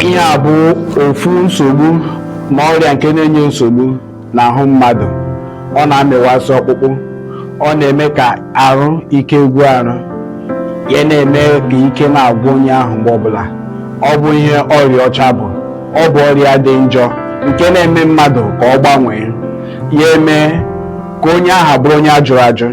Ihe a bụ ofu nsogbu ma ọrịa nke na-enye nsogbu n'ahụ mmadụ. Ọ na-amịwasị ọkpụkpụ, ọ na-eme ka arụ ike gwụ arụ ya, na-eme ka ike na-agwụ onye ahụ mgbe ọbụla. Ọ bụ ihe ọrịa ọcha bụ. Ọ bụ ọrịa dị njọ nke na-eme mmadụ ka ọ gbanwee ya, eme ka onye ahụ bụrụ onye ajụrụ ajụ.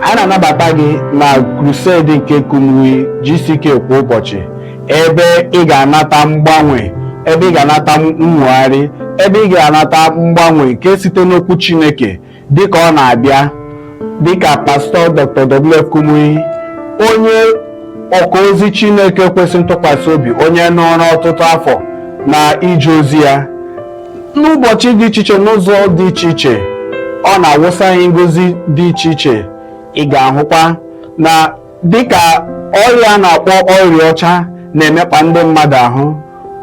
A na-anabata gị na crusade nke Kumuyi GCK kwa ụbọchị, ebe ị ga-anata mgbanwe, ebe ị ga-anata nwogharị, ebe ị ga-anata mgbanwe nke site n'okwu Chineke dịka ọ na-abịa, dịka Pastọ Dr. W.F. Kumuyi, onye ọka ozi Chineke kwesị ntụkwasị obi, onye nọrọ ọtụtụ afọ na ije ozi ya n'ụbọchị dị iche iche, n'ụzọ dị iche iche. Ọ na-awụsa anyị ngozi dị iche iche. Ị ga-ahụkwa na dịka ọrịa a na-akpọ ọrịa ọcha na-emekpa ndị mmadụ ahụ,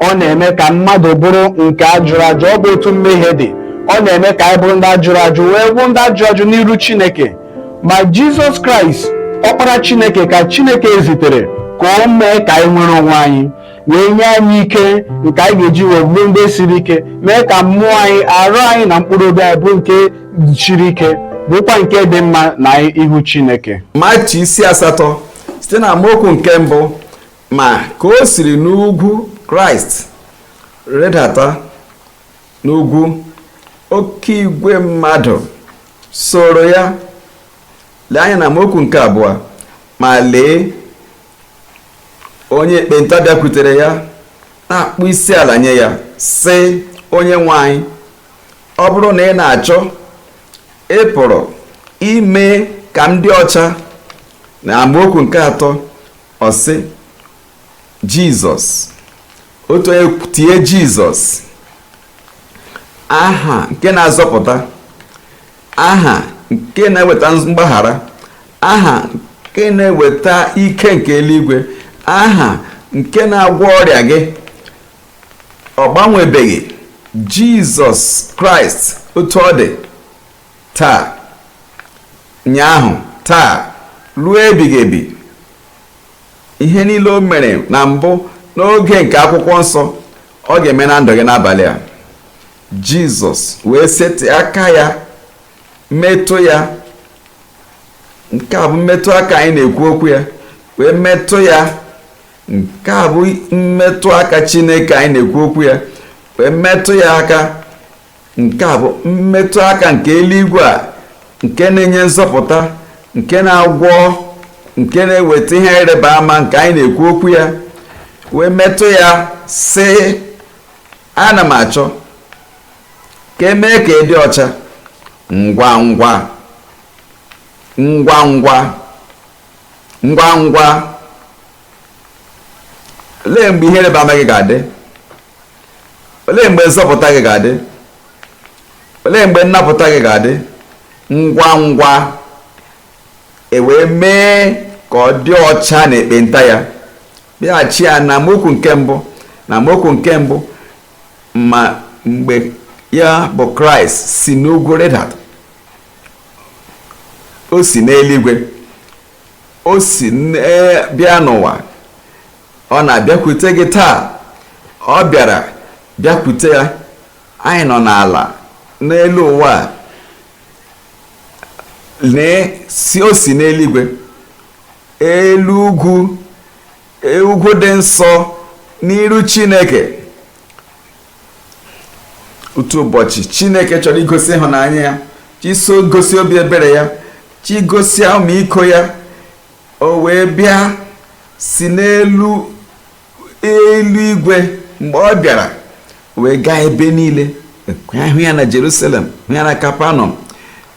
ọ na-eme ka mmadụ bụrụ nke ajụrụ ajụ. Ọ bụ otu mmehie dị, ọ na-eme ka anyị bụrụ ndị ajụrụ ajụ, wee bụ ndị ajụrụ ajụ n'iru Chineke. Ma Jizọs Kraịst, Ọkpara Chineke, ka Chineke zitere ka o mee ka anyị nwere onwe anyị, wee nye anyị ike nke anyị ga-eji wee bụrụ ndị siri ike, mee ka mmụọ anyị, arụ anyị na mkpụrụ obi anyị bụrụ nke siri ike, bụkwa nke dị mma na ihu Chineke. Matiu isi 8, site na amaokwu nke 1. Ma ka o siri n'ugwu Kraịst rịdata n'ugwu, oke igwe mmadụ soro ya. Lee anya na amaokwu nke 2. Ma lee, onye ekpenta bịakwutere ya, na-akpọ isi ala nye ya, sị: "Onye nwe anyị, ọ bụrụ na ị na-achọ, ị pụrụ ime ka m dị ọcha." Na amaokwu nke 3, ọ sị Jizọs, otu onye tie Jizọs, aha nke na-azọpụta, aha nke na-eweta mgbaghara, aha nke na-eweta ike nke eluigwe, aha nke na-agwọ ọrịa gị. Ọ gbanwebeghị. Jizọs Kraịst, otu ọ dị taa, nyaahụ, taa, ruo ebighị ebi. Ihe niile o mere na mbụ n'oge nke Akwụkwọ Nsọ, ọ ga-eme na ndụ gị n'abalị a. Jizọs wee setị aka ya metụ ya. Nke a bụ mmetụ aka anyị na-ekwu okwu ya. Wee metụ ya. Nke a bụ mmetụ aka Chineke anyị na-ekwu okwu ya. Wee metụ ya aka. Nke a bụ mmetụ aka nke eluigwe a, nke na-enye nzọpụta, nke na-agwọ, nke na-eweta ihe ịrịba ama nke anyị na-ekwu okwu ya. Wee metụ ya, sị: "Ana m achọ, ka emee ka ị dị ọcha." Ngwa ngwa, ngwa ngwa, ngwa ngwa. Olee mgbe ihe ịrịba ama gị ga-adị? Olee mgbe nzọpụta gị ga-adị? Olee mgbe nnapụta gị ga-adị? Ngwa ngwa, e wee mee ka ọ dị ọcha na ekpenta ya. Bịaghachi ya na amaokwu nke 1, na amaokwu nke 1. Ma mgbe ya bụ Kraịst si n'ugwu rịdata, o si n'eluigwe, o si bịa n'ụwa, ọ na-abịakwute gị taa. Ọ bịara bịakwute ya. Anyị nọ n'ala n'elu ụwa a. Si o si n'eluigwe, elu ugwu, ugwu dị nsọ n'iru Chineke. Otu ụbọchị, Chineke chọrọ igosi ịhụnanya ya, chiso gosi obi ebere ya, chi gosi ọmịiko ya. O wee bịa si n'elu eluigwe. Mgbe ọ bịara, wee gaa ebe niile. Anyị hụ ya na Jerusalem, hụ ya na Kapanọm,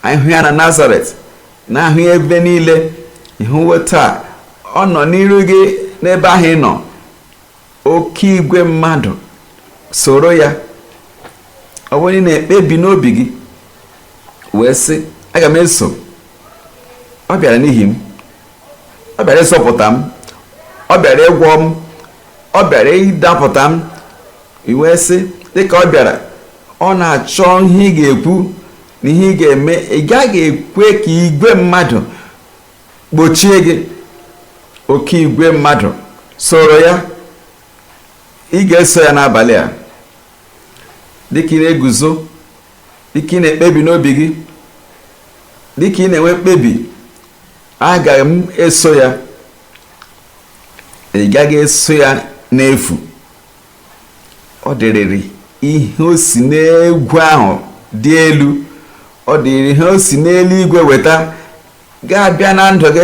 anyị hụ ya na Nazaret, na-ahụ ya ebe niile. Ịhụwo taa, ọ nọ n'iru gị n'ebe ahụ ị nọ. Oke igwe mmadụ soro ya. Ọ bụrụ na ị na-ekpebi n'obi gị wee sị: "Aga m eso, ọ bịara n'ihi m, ọ bịara ịzọpụta m, ọ bịara ịgwọ m, ọ bịara ịdapụta m," i wee sị, dịka ọ bịara, ọ na-achọ ihe ị ga-ekwu na ihe ị ga-eme. Ị gaghị ekwe ka igwe mmadụ gbochie gị. Oke igwe mmadụ soro ya. Ị ga-eso ya n'abalị a dịka ị na-eguzo, dịka ị na-ekpebi n'obi gị, dịka ị na-enwe mkpebi, agaghị m eso ya. Ị gaghị eso ya n'efu. Ọ dịrịrị ihe o si n'egwu ahụ dị elu, ọ dịrị ihe o si n'eluigwe weta ga-abịa na ndụ gị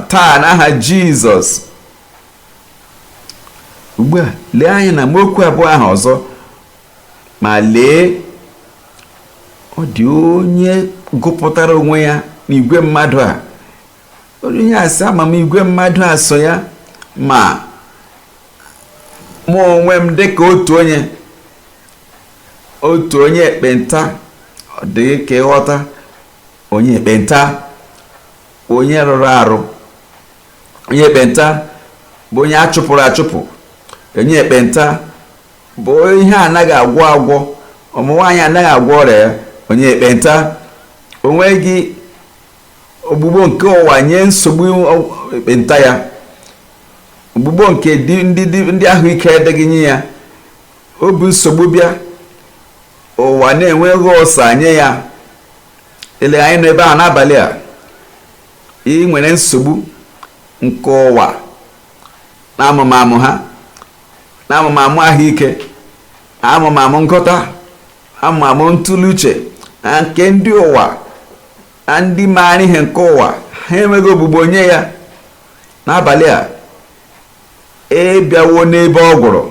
taa n'aha Jizọs. Ugbu a, lee anya na amaokwu 2 ahụ ọzọ, ma lee, ọ dị onye gụpụtara onwe ya n'igwe mmadụ a. Onye a sị, ama m igwe mmadụ a so ya, ma mụ onwe m dịka otu onye ekpenta. Ọ dịghị ka ịghọta onye ekpenta, onye rụrụ arụ. Onye ekpenta bụ onye achụpụrụ achụpụ. Onye ekpenta bụ ihe anaghị agwọ agwọ, ụmụ nwaanyị anaghị agwọ ọrịa ya. Onye ekpenta onweghị ogbugbo nke ụwa nye nsogbu ekpenta ya, ogbugbo nke ndị ahụike adịghị nye ya. O bụ nsogbu bịa ụwa na-enweghị ụsa nye ya. Ele anyị nọ ebe a n'abalị a, ị nwere nsogbu nke ụwa na amụmamụ ha, na amụmamụ ahụike, amụmamụ nkọta, amụmamụ ntụle uche na nke ndị ụwa na ndị maara ihe nke ụwa, ha enweghị ogbugbo nye ya. N'abalị a, ịbịawo n'ebe ọ gwụrụ.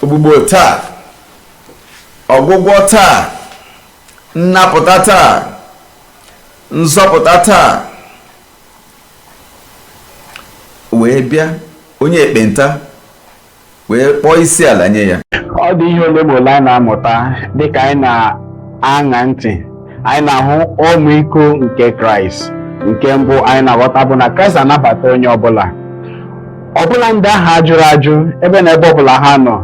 Ogbugbo taa, ọgwụgwọ taa, nnapụta taa, nzọpụta taa. Wee bịa onye ekpenta wee kpọọ isi ala nye ya. Ọ dị ihe ole ma ole anyị na-amụta dịka anyị na-aṅa ntị. Anyị na-ahụ ọmịiko nke Kraịst. Nke mbụ anyị na-aghọta bụ na Kraịst anabata onye ọbụla, ọbụla ndị ahụ ajụrụ ajụ, ebe na ebe ọbụla ha nọ,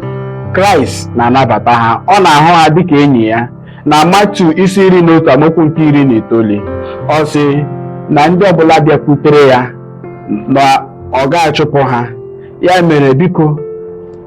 Kraịst na-anabata ha. Ọ na-ahụ ha dịka enyi ya. Na Matiu isi 11 amaokwu nke 19, ọ sị na ndị ọbụla bịakwutere ya na ọ ga-achụpụ ha. Ya mere, biko,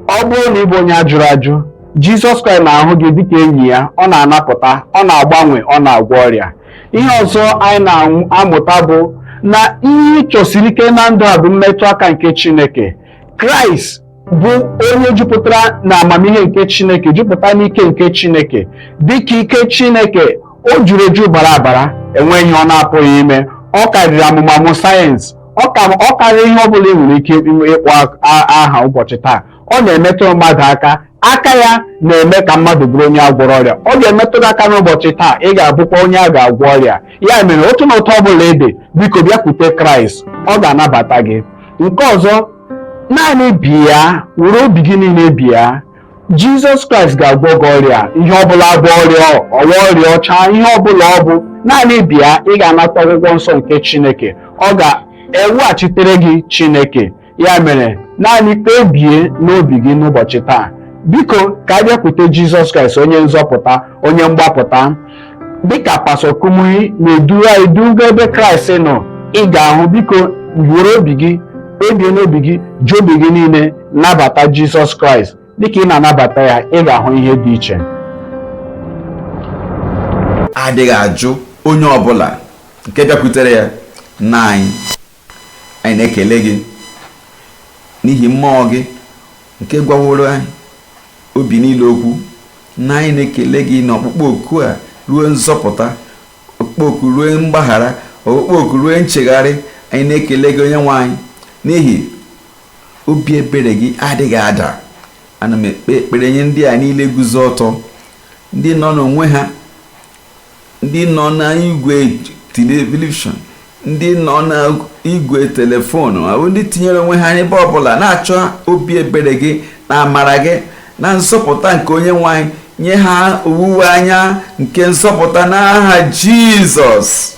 ọ bụrụ na ị bụ onye ajụrụ ajụ, Jizọs Kraịst na-ahụ gị dịka enyi ya. Ọ na-anapụta, ọ na-agbanwe, ọ na-agwọ ọrịa. Ihe ọzọ anyị na-amụta bụ na ihe ị chọsiri ike na ndụ a bụ mmetụ aka nke Chineke. Kraịst bụ onye jupụtara na amamihe nke Chineke, jupụta n'ike nke Chineke. Dịka ike Chineke o juru eju bara abara, enweghị ihe ọ na-apụghị ime. Ọ karịrị amụmamụ sayensị, ọ karịrị ihe ọ bụla ị nwere ike ịkpọ aha ụbọchị taa. Ọ na-emetụ mmadụ aka, aka ya na-eme ka mmadụ bụrụ onye agwọrọ ọrịa. Ọ ga-emetụ gị aka n'ụbọchị taa, ị ga-abụkwa onye a ga-agwọ ọrịa. Ya mere, otu na ụtọ ọbụla ị dị, biko bịakwute Kraịst, ọ ga-anabata gị. Nke ọzọ, naanị bịa, were obi gị niile bịa. Jizọs Kraịst ga-agwọ gị ọrịa, ihe ọbụla bụ ọrịa, ọwa ọrịa ọcha, ihe ọbụla ọ bụ, naanị bịa, ị ga-anata ọgwụgwọ nsọ nke Chineke. Ọ ga-eweghachitere gị Chineke. Ya mere, naanị kpebie n'obi gị n'ụbọchị taa, biko, ka a bịakwute Jizọs Kraịst, onye nzọpụta, onye mgbapụta. Dịka Pastọ Kumuyi na-eduru anyị duga ebe Kraịst nọ, ị ga-ahụ. Biko, were obi gị kpebie n'obi gị, ji obi gị niile nabata Jizọs Kraịst. Dịka ị na-anabata ya, ị ga-ahụ ihe dị iche. Adịghị ajụ onye ọbụla nke bịakwutere ya. Nna anyị, anyị na-ekele gị n'ihi mmụọ gị nke gwaworo anyị obi niile okwu. Na anyị na-ekele gị na ọkpụkpọ oku a ruo nzọpụta, ọkpụkpọ oku ruo mgbaghara, ọkpụkpọ oku ruo nchegharị. Anyị na-ekele gị, onye nwe anyị, n'ihi obi ebere gị adịghị ada. Ana m ekpe ekpere nye ndị a niile guzo ọtọ, ndị nọ n'onwe ha, ndị nọ n'igwe telivishọn, ndị nọ n'igwe telefonu, ndị tinyere onwe ha n'ebe ọbụla na-achọ obi ebere gị na amara gị na nzọpụta nke onye nwe anyị. Nye ha owuwe anya nke nzọpụta n'aha Jizọs.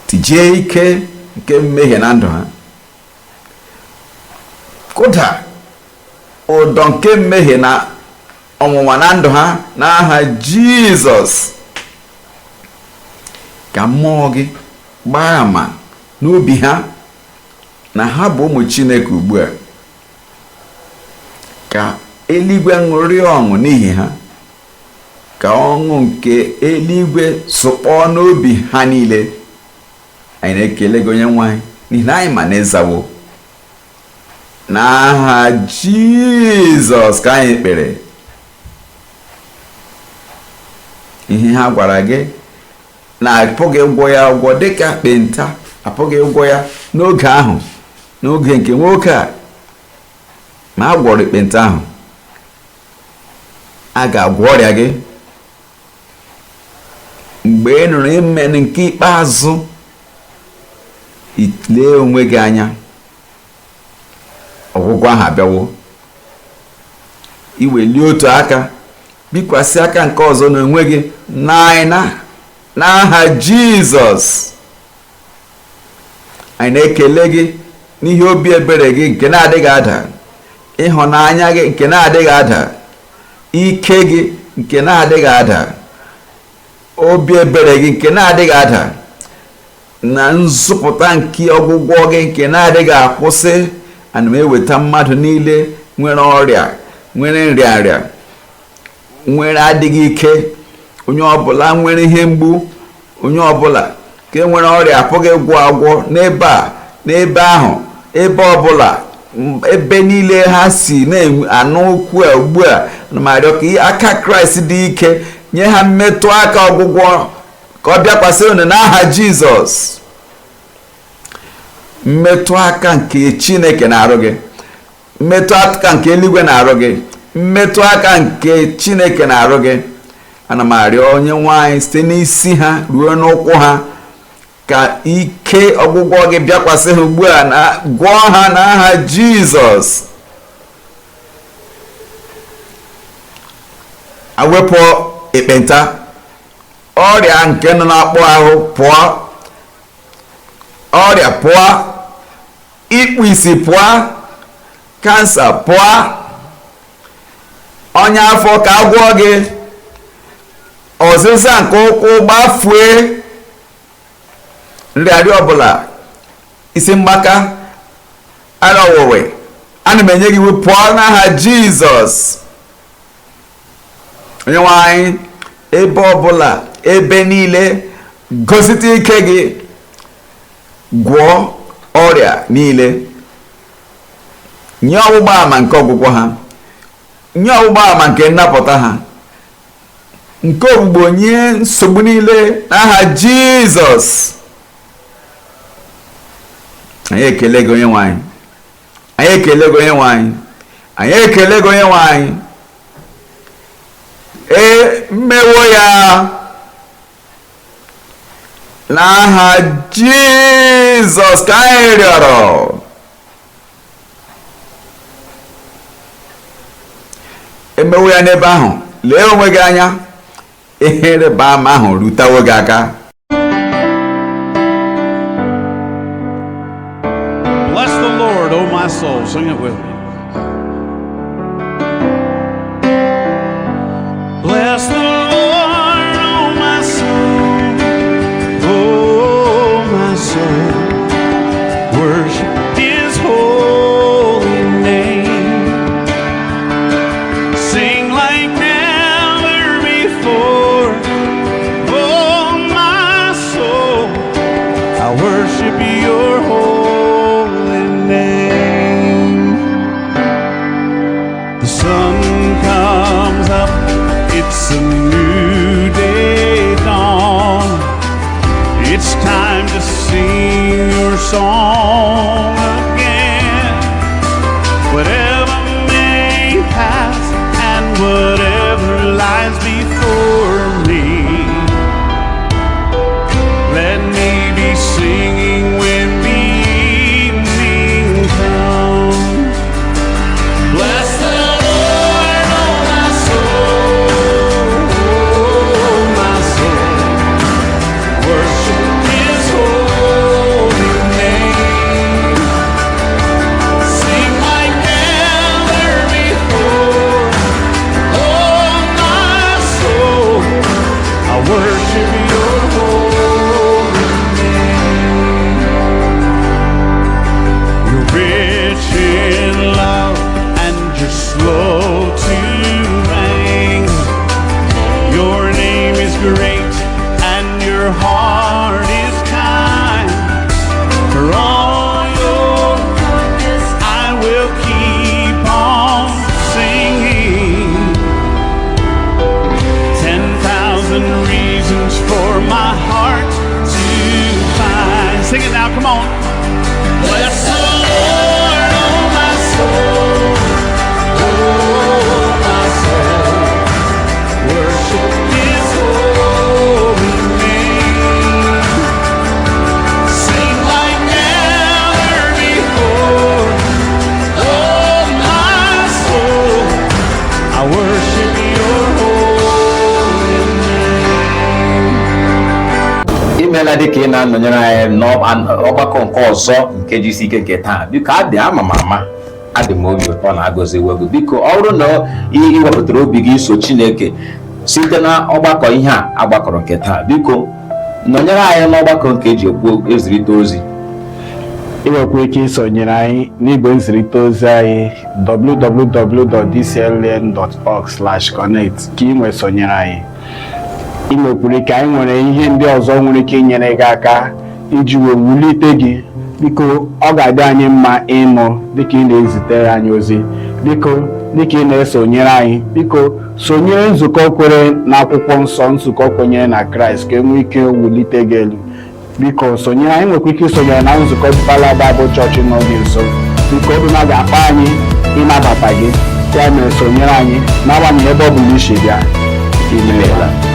Tijie ike nke mmehie na ndụ ha, kụda ụdọ nke mmehie na ọnwụnwa na ndụ ha n'aha Jizọs. Ka mmụọ gị gbaa ama N'obi ha na ha bụ ụmụ Chineke ugbu a. Ka eluigwe ṅụrịa ọṅụ n'ihi ha, ka ọṅụ nke eluigwe sụkpọọ n'obi ha niile. Anyị na-ekele gị, onye nwe anyị, n'ihi na anyị ma na ịzawo. N'aha Jizọs ka anyị kpere. Ihe ha gwara gị na apụghị ịgwọ ya ụgwọ dịka ekpenta, apụghị ịgwọ ya n'oge ahụ, n'oge nke nwoke a, ma a gwọrọ ekpenta ahụ. A ga-agwọ ọrịa gị. Mgbe ị nụrụ amen nke ikpeazụ, lee onwe gị anya, ọgwụgwọ ahụ abịawo. Iwelie otu aka, bikwasị aka nke ọzọ n'onwe gị n'anya n'aha Jizọs. Anyị na-ekele gị n'ihe obi ebere gị nke na-adịghị ada, ịhụnanya gị nke na-adịghị ada, ike gị nke na-adịghị ada, obi ebere gị nke na-adịghị ada, na nzụpụta nke ọgwụgwọ gị nke na-adịghị akwụsị. Ana m eweta mmadụ niile nwere ọrịa, nwere nrịanrịa, nwere adịghị ike, onye ọbụla nwere ihe mgbu, onye ọbụla nke nwere ọrịa apụghị ịgwọ agwọ, n'ebe a, n'ebe ahụ, ebe ọbụla, ebe niile ha si na-anụ okwu a ugbu a, ana m arịọ ka aka Kraịst dị ike nye ha mmetụ aka ọgwụgwọ, ka ọ bịakwasị unu n'aha Jizọs. Mmetụ aka nke Chineke na-arụ gị, mmetụ aka nke eluigwe na-arụ gị, mmetụ aka nke Chineke na-arụ gị. Ana m arịọ onye nwanyị, site n'isi ha ruo n'ụkwụ ha, ka ike ọgwụgwọ gị bịakwasị ha ugbu a na gwọọ ha n'aha Jizọs. Awepụ ekpenta, ọrịa nke nọ n'akpụ ahụ pụọ, ọrịa pụọ, ikpu isi pụọ, kansa pụọ, ọnya afọ ka agwọ gị, ọzịza nke ụkwụ gbafue, nrịarịa ọbụla, isi mgbaka, ara ọwụwe, ana m enye gị iwu, pụọ n'aha Jizọs. Onye nwe anyị, ebe ọbụla, ebe niile, gosite ike gị, gwọọ ọrịa niile, nye ọgbụgba ama nke ọgwụgwọ ha, nye ọgbụgba ama nke nnapụta ha, nke ogbugbo nye nsogbu niile n'aha Jizọs. Anyị ekele gị, onye nwe anyị. Anyị ekele gị, onye nwe anyị. Anyị ekele gị, onye nwe anyị. E mewo ya n'aha Jizọs ka anyị rịọrọ. Emewo ya n'ebe ahụ. Lee onwe gị anya, ihe ịrịba ama ahụ rutawo gị aka. Bless the Lord, O my soul. Sing it with me. Bless the Lord, O my soul. Oh, my soul. Worship his holy name. Sing like never before. Oh, my soul. I worship your holy name. The sun comes up, it's a new day dawn. It's time to sing your song again. Whatever may pass and whatever lies before me, let me be singing when the evening comes. Bless the Lord, oh my soul, oh my soul. Worship His holy name. for my heart to find. Sing it now, come on. Bless the Lord, oh my soul, oh my soul. Worship His holy name. Sing like never before. Oh my soul, I worship Your holy name. Imeela dịka ị na-anọnyere anyị n'ọgbakọ nke ọzọ nke jisi ike nke taa. Biko, adị ama m ama, adị m obi ụtọ na agọziwo gị. Biko, ọ bụrụ na ị wepụtara obi gị iso Chineke site na ọgbakọ ihe a agbakọrọ nke taa, biko nọnyere anyị n'ọgbakọ nke eji ekwu ezirite ozi. Ị nwekwa ike isonyere anyị n'igwe nzirịta ozi anyị, www.dcln.org/connect, ka ị nwee sonyere anyị. Ị nwekwara ike, anyị nwere ihe ndị ọzọ nwere ike inyere gị aka iji wee wulite gị. Biko, ọ ga-adị anyị mma ịnụ dịka ị na-ezitere anyị ozi. Biko, dịka ị na-esonyere anyị, biko sonyere nzukọ kwere n'akwụkwọ nsọ, nzukọ kwenyere na Kraịst, ka e nwee ike wulite gị elu. Biko sonyere anyị. Nwekwa ike isonyere na nzukọ Deeper Life Bible Church nọ gị nso. Biko, obi na ga-akpa anyị ịnabata gị. Ya mere, sonyere anyị n'agbanyeghị ebe ọ bụla isi bịa. Imeela.